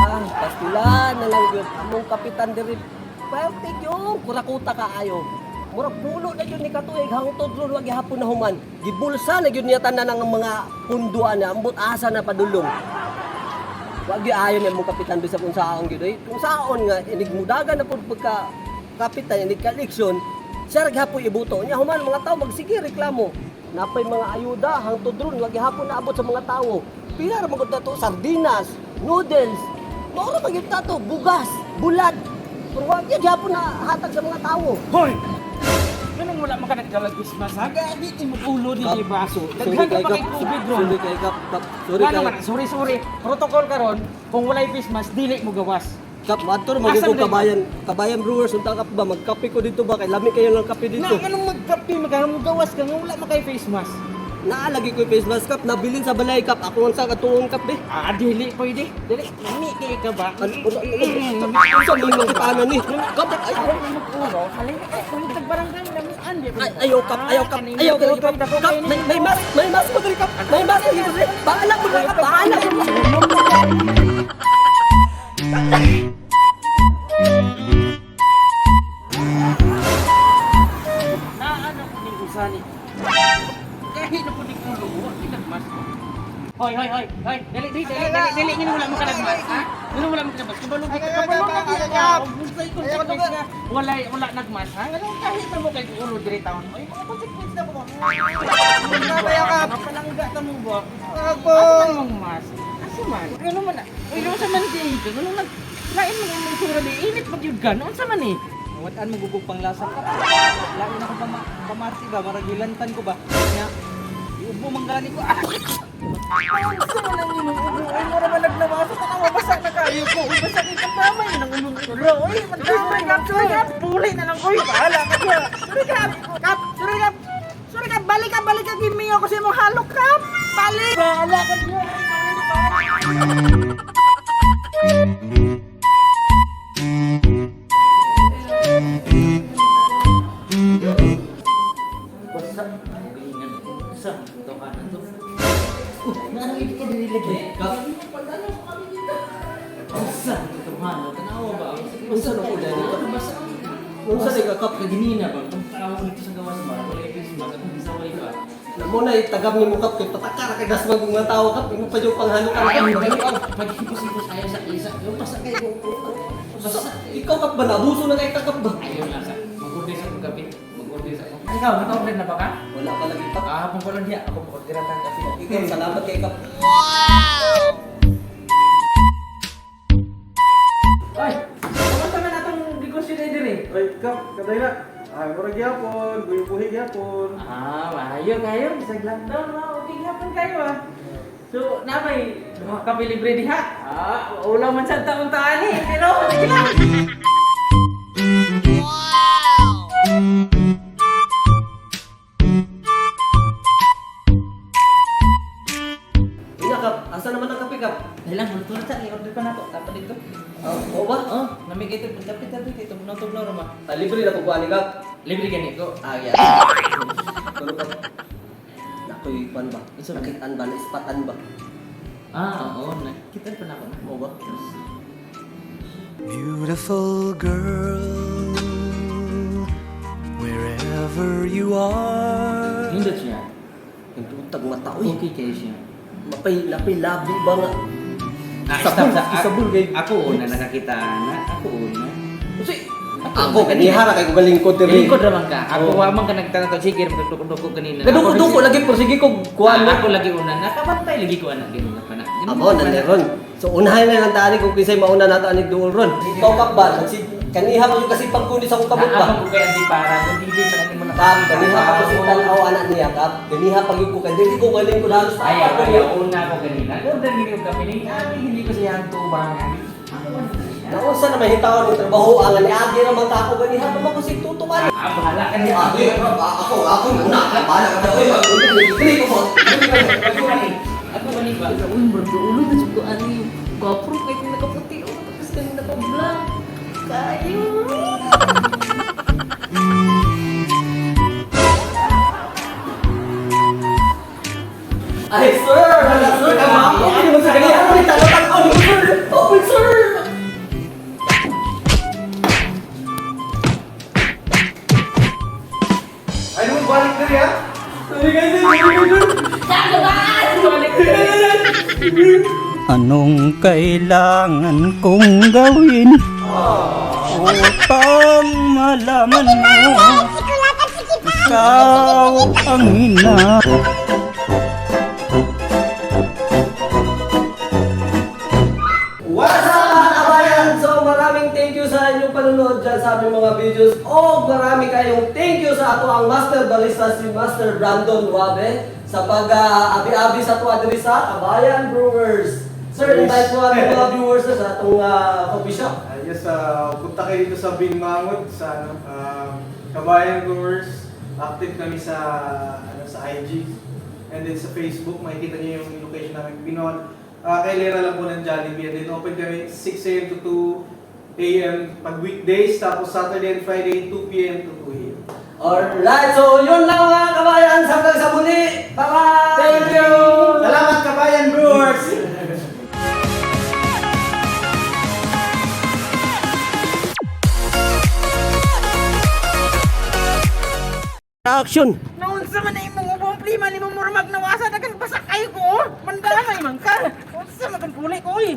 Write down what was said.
Ah, pastilan na lang yun. Among kapitan diri. Perfect yung kurakuta kaayo. Murag pulo na yun ni katuig hangtod ron wa gihapon na human. Gibulsa na gyud niya tanan ang mga punduan na ambot asa na padulong. Wa gyud ayo ni among kapitan bisag unsaon gyud oy. Kung saon nga inig mudagan na pud pagka kapitan inig ka-eleksyon, siya ra gihapon ibuto. Nya human mga tao magsige reklamo. Napay mga ayuda hangtod ron wa gihapon naabot sa mga tawo. Pila ra man gud nato sardinas, noodles, mao ra man gyud nato bugas, bulad. Pero wa gyud gihapon na hatag sa mga tawo. Hoy! Ganun wala man ka nagdalag Christmas, ha? Gagi mo ulo ni Kap, baso. Sorry Daghan ka kay pa Kap. kay COVID ron. Sorry kay Kap. Kap. Sorry Ano kay man, sorry, sorry. Protocol karon, kung walay face mask, dili mo gawas. Kap, maadto ra magiging Asa man kabayan, kabayan brewers unta kap ba magkape ko dito ba kay lami kayo lang kape dito. Na anong magkape, magkano mo gawas ka nga wala man kay face mask. Naalagi ko yung face mask kap, nabilin sa balay kap, ako ang sa katuong kap eh. Ah, dili pwede. Dili, nami kay ka ba? Ano ano ano sa mga ni? Kap, ay Ako na mag-ulo, halin ay kumutag barangay lamian di ba? ay, ayaw kap, ayaw kap, ayaw kap, kap, kap, may mask mo diri kap, may mask mo diri, bahala mo na kap, bahala mo. Naano ko ning usani. Kahit na po ning ulo, wa kinagmas ko. Hoy, hoy, hoy, hoy, dali, dali, dali, dali, dali, ngano wala mo ka nagmas, ha? Ngano wala mo ka nagmas? Kabalo ka, kabalo na di ka. Unsay consequence nga wala wala nagmas, ha? Ngano kahit na mo kay ulo diri taon. Oy, mga consequence na mo. Mapalangga ta mo ba? Ako. Asa man mong mas? Asa man? Ano man na? Uy, ano sa man di? Ano nag lain man imong itsura di init pag yun ka. Unsa man eh? Watan mo gugug panglasa ka. Lain ako pamati ba, marag gilantan ko ba. Nya, iubo man gani ko. Ah! Unsa man ang imong ubo? Ay, mura man naglawaso ka na basa na kayo ko. Uy, basa kay kadamay nang imong ulo. Uy, madamay ka. Sorry ka. Puli na lang ko. Bahala ka diha. Sorry kap! Kap! Sorry kap! Sorry kap! Balik ka! Balik ka! Give me ako sa imong halok kap! Balik! Bahala ka diha. Basta, ganyan. Sa, ito ka na to. Naanong ka dili lagi. Kap, Basta, totohanan. Tanawa ba? unsa na ko dani kap? Unsa ni ka kap? Kaginina ba? Kung tao dito sa gawas ba? Wala yung face mask. Akong gisaway ka. Na mo na itagam ni mo kap kay patakara kay dasmag mga tao kap, imo pa yung panghalo ka Ay, kap. Maghipos-hipos ayaw sa isa. Yung basta kayo. Basta. Ikaw kap ba nabuso na kay kakap ba? Ayaw lang sa. Mag-order sa kong kape. Mag-order sa kong. Ikaw, naka-order na ba ka? Wala pa lagi kap. Ah, hapon ko lang diya. Ako mag-order ang kape. Ikaw, salamat kay kap. Ay! Kamusta man atong negosyo na diri? Ay, kap, kaday na. Ay, murag gyapon, buhi-buhi gyapon. Ah, maayo kayo. Bisag lockdown, ah. Okay gyapon kayo ah. So, namay, mga kape libre diha. Ah, ulaw man sa taon taan eh. Pero, sige lang. Ina kap, asa naman ang kape kap? Dahil lang, tulad sa i-order pa na to. Dapat dito. Ah, oo ba? Oh, namigay ito. Pagkapit natin dito. Tugnaw-tugnaw ra ba? Ah, libre na kukuha ni kap. Libre gani ko. Ah, yeah. Pero kap, nakoy kwan ba? Unsa ba? Nakitaan ba? Naispatan ba? Ah, oo. Nakita pa na ako. Oo ba? Beautiful girl, wherever you are. Nindot siya. Yung tutag mata, uy. Okay kayo siya. Mapay, napay labi ba nga? Ah, Sabol, stop, sa- sabol kay- Ako una nakakita na. Ako una. Kasi, ako, kanihara kay ko lingkod diri. Lingkod ra man ka. Ako Oo. wa man ka nagtanong sige magdukok-dukok kanina. Gadukok-dukok lagi pero sige ko kuan Ah, ako lagi una. Nakabantay lagi ko anak ganun pa na. Ganun Amo pa na na. ron. So unahan na lang tani kung kinsay mauna nato ani duol ron. Ikaw kap ba? Kaniha mo yung kasi pagkuni sa akong kamot ba? Naabang ko kay antipara kung dili man ani mo na. Kap, kaniha pa ko si tanaw anak niya kap. Kaniha pag ko kay dili ko galing ko halos Ay, pa ayaw, ayaw, una ko kanina. Order ni ko kape ni. Ay, hindi ko siya tubangan. Ako man siya. Naunsa na may hitawan ng trabaho ang ani agi ra man ta ako ganiha pa man ko si tutukan. Ah, bahala ka niya. Agi, ako ako muna. Bahala ka na. Oy, dili ko mo. Ako ni. Ako ni ba? Uy, murag ulo na jud ko ani. Gwapo kay kung nakaputi oh, tapos kani naka-black. Kayo. Ay, sir! Hala, sir! Kama ako! Hindi mo sa ganiha! Ano yung tanaw-tanaw ni sir? Oh, sir! Anong kailangan kong gawin upang malaman mo ikaw ang ina? What's up, mga kabayan? So maraming thank you sa inyong panonood dyan sa aming mga videos. O marami kayong thank you sa ato ang Master Barista, si Master Brandon Wabe, sa pag-abi-abi sa ato diri sa Kabayan Brewers. Sir, invite mo ang mga viewers sa atong coffee shop. Yes, punta kayo dito sa Binmangot sa ano, Kabayan Brewers. Active kami sa ano, sa IG and then sa Facebook, makikita niyo yung location namin. Pinon, kay Lera lang po ng Jollibee. And then open kami 6 a.m. to 2 a.m. pag weekdays, tapos Saturday and Friday 2 p.m. to 2 a.m. Alright, so yun lang, mga kabayan. Hanggang sa muli. Bye-bye! Thank you! Salamat, Kabayan Brewers! Action! Naunsa man na imong ubong plima ni mo murmag nawasa dagan basak kayo ko. Oh. Mandala may man ka. Unsa man kang puli ko oy.